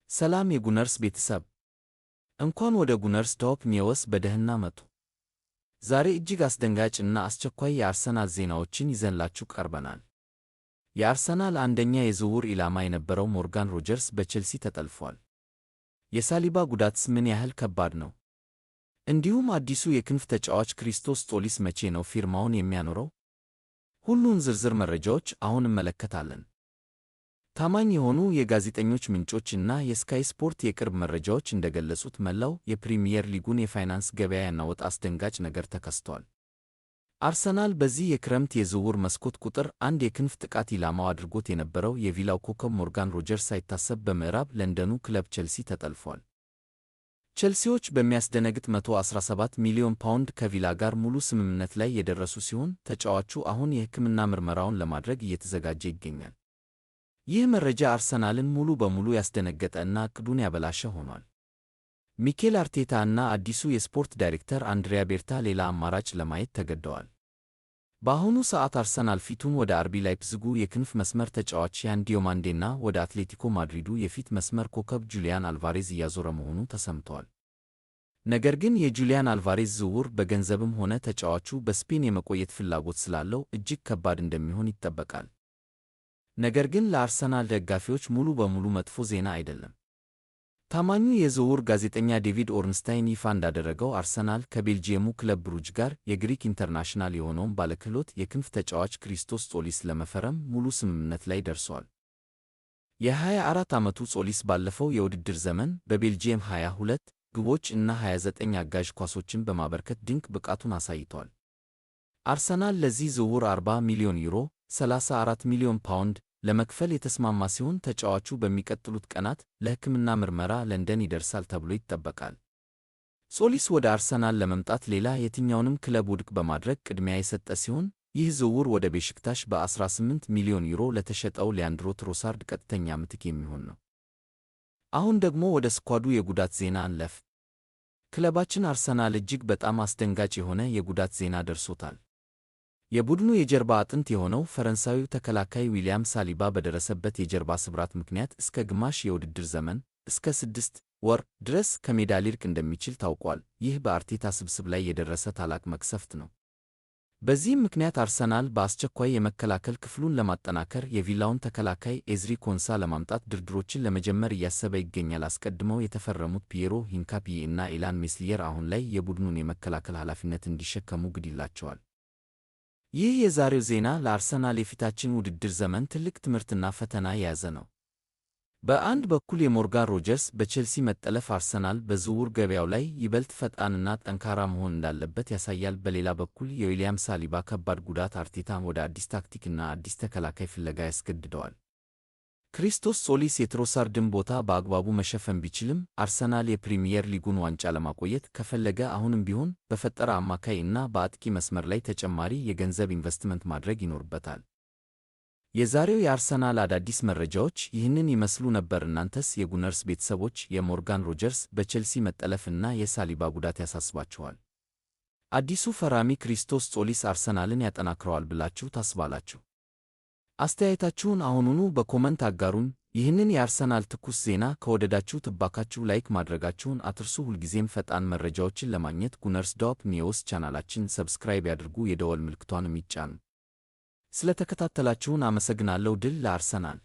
ሰላም የጉነርስ ቤተሰብ፣ እንኳን ወደ ጉነርስ ቶፕ ኒውስ በደህና መጡ። ዛሬ እጅግ አስደንጋጭ እና አስቸኳይ የአርሰናል ዜናዎችን ይዘንላችሁ ቀርበናል። የአርሰናል አንደኛ የዝውውር ኢላማ የነበረው ሞርጋን ሮጀርስ በቼልሲ ተጠልፏል። የሳሊባ ጉዳትስ ምን ያህል ከባድ ነው? እንዲሁም አዲሱ የክንፍ ተጫዋች ክሪስቶስ ጾሊስ መቼ ነው ፊርማውን የሚያኖረው? ሁሉን ዝርዝር መረጃዎች አሁን እንመለከታለን። ታማኝ የሆኑ የጋዜጠኞች ምንጮች እና የስካይ ስፖርት የቅርብ መረጃዎች እንደገለጹት፣ መላው የፕሪሚየር ሊጉን የፋይናንስ ገበያ ያናወጠ አስደንጋጭ ነገር ተከስቷል። አርሰናል በዚህ የክረምት የዝውውር መስኮት ቁጥር አንድ የክንፍ ጥቃት ኢላማው አድርጎት የነበረው የቪላው ኮከብ ሞርጋን ሮጀርስ ሳይታሰብ በምዕራብ ለንደኑ ክለብ ቼልሲ ተጠልፏል። ቼልሲዎች በሚያስደነግጥ 117 ሚሊዮን ፓውንድ ከቪላ ጋር ሙሉ ስምምነት ላይ የደረሱ ሲሆን፣ ተጫዋቹ አሁን የሕክምና ምርመራውን ለማድረግ እየተዘጋጀ ይገኛል። ይህ መረጃ አርሰናልን ሙሉ በሙሉ ያስደነገጠ እና ዕቅዱን ያበላሸ ሆኗል። ሚኬል አርቴታ እና አዲሱ የስፖርት ዳይሬክተር አንድሪያ ቤርታ ሌላ አማራጭ ለማየት ተገደዋል። በአሁኑ ሰዓት አርሰናል ፊቱን ወደ አርቢ ላይፕዚጉ የክንፍ መስመር ተጫዋች ያን ዲዮማንዴና ወደ አትሌቲኮ ማድሪዱ የፊት መስመር ኮከብ ጁሊያን አልቫሬዝ እያዞረ መሆኑ ተሰምቷል። ነገር ግን የጁሊያን አልቫሬዝ ዝውውር በገንዘብም ሆነ ተጫዋቹ በስፔን የመቆየት ፍላጎት ስላለው እጅግ ከባድ እንደሚሆን ይጠበቃል። ነገር ግን ለአርሰናል ደጋፊዎች ሙሉ በሙሉ መጥፎ ዜና አይደለም። ታማኙ የዝውውር ጋዜጠኛ ዴቪድ ኦርንስታይን ይፋ እንዳደረገው፣ አርሰናል ከቤልጂየሙ ክለብ ብሩጅ ጋር የግሪክ ኢንተርናሽናል የሆነውን ባለክህሎት የክንፍ ተጫዋች ክሪስቶስ ጾሊስ ለመፈረም ሙሉ ስምምነት ላይ ደርሷል። የ24 ዓመቱ ጾሊስ ባለፈው የውድድር ዘመን በቤልጂየም 22 ግቦች እና 29 አጋዥ ኳሶችን በማበርከት ድንቅ ብቃቱን አሳይቷል። አርሰናል ለዚህ ዝውውር 40 ሚሊዮን ዩሮ (34 ሚሊዮን ፓውንድ) ለመክፈል የተስማማ ሲሆን፣ ተጫዋቹ በሚቀጥሉት ቀናት ለሕክምና ምርመራ ለንደን ይደርሳል ተብሎ ይጠበቃል። ጾሊስ ወደ አርሰናል ለመምጣት ሌላ የትኛውንም ክለብ ውድቅ በማድረግ ቅድሚያ የሰጠ ሲሆን፣ ይህ ዝውውር ወደ ቤሽክታሽ በ18 ሚሊዮን ዩሮ ለተሸጠው ሊያንድሮ ትሮሳርድ ቀጥተኛ ምትክ የሚሆን ነው። አሁን ደግሞ ወደ ስኳዱ የጉዳት ዜና እንለፍ። ክለባችን አርሰናል እጅግ በጣም አስደንጋጭ የሆነ የጉዳት ዜና ደርሶታል። የቡድኑ የጀርባ አጥንት የሆነው ፈረንሳዊው ተከላካይ ዊሊያም ሳሊባ በደረሰበት የጀርባ ስብራት ምክንያት እስከ ግማሽ የውድድር ዘመን፣ እስከ 6 ወር ድረስ ከሜዳ ሊርቅ እንደሚችል ታውቋል። ይህ በአርቴታ ስብስብ ላይ የደረሰ ታላቅ መቅሰፍት ነው። በዚህም ምክንያት አርሰናል በአስቸኳይ የመከላከል ክፍሉን ለማጠናከር የቪላውን ተከላካይ ኤዝሪ ኮንሳ ለማምጣት ድርድሮችን ለመጀመር እያሰበ ይገኛል። አስቀድመው የተፈረሙት ፒየሮ ሂንካፒዬ እና ኢላን ሜስሊየር አሁን ላይ የቡድኑን የመከላከል ኃላፊነት እንዲሸከሙ ግድ ይላቸዋል። ይህ የዛሬው ዜና ለአርሰናል የፊታችን ውድድር ዘመን ትልቅ ትምህርትና ፈተና የያዘ ነው። በአንድ በኩል የሞርጋን ሮጀርስ በቼልሲ መጠለፍ አርሰናል በዝውውር ገበያው ላይ ይበልጥ ፈጣንና ጠንካራ መሆን እንዳለበት ያሳያል። በሌላ በኩል የዊሊያም ሳሊባ ከባድ ጉዳት አርቴታን ወደ አዲስ ታክቲክና አዲስ ተከላካይ ፍለጋ ያስገድደዋል። ክሪስቶስ ጾሊስ የትሮሳርድን ቦታ በአግባቡ መሸፈን ቢችልም፣ አርሰናል የፕሪሚየር ሊጉን ዋንጫ ለማቆየት ከፈለገ አሁንም ቢሆን በፈጠራ አማካይ እና በአጥቂ መስመር ላይ ተጨማሪ የገንዘብ ኢንቨስትመንት ማድረግ ይኖርበታል። የዛሬው የአርሰናል አዳዲስ መረጃዎች ይህንን ይመስሉ ነበር። እናንተስ የጉነርስ ቤተሰቦች የሞርጋን ሮጀርስ በቼልሲ መጠለፍ እና የሳሊባ ጉዳት ያሳስባችኋል? አዲሱ ፈራሚ ክሪስቶስ ጾሊስ አርሰናልን ያጠናክረዋል ብላችሁ ታስባላችሁ? አስተያየታችሁን አሁኑኑ በ comment አጋሩን። ይህንን የአርሰናል ትኩስ ዜና ከወደዳችሁት እባካችሁ like ማድረጋችሁን አትርሱ። ሁልጊዜም ፈጣን መረጃዎችን ለማግኘት ጉነርስ ዶፕ ኒውስ ቻናላችን subscribe ያድርጉ፣ የደወል ምልክቷንም ይጫኑ። ስለተከታተላችሁን አመሰግናለሁ። ድል ለአርሰናል!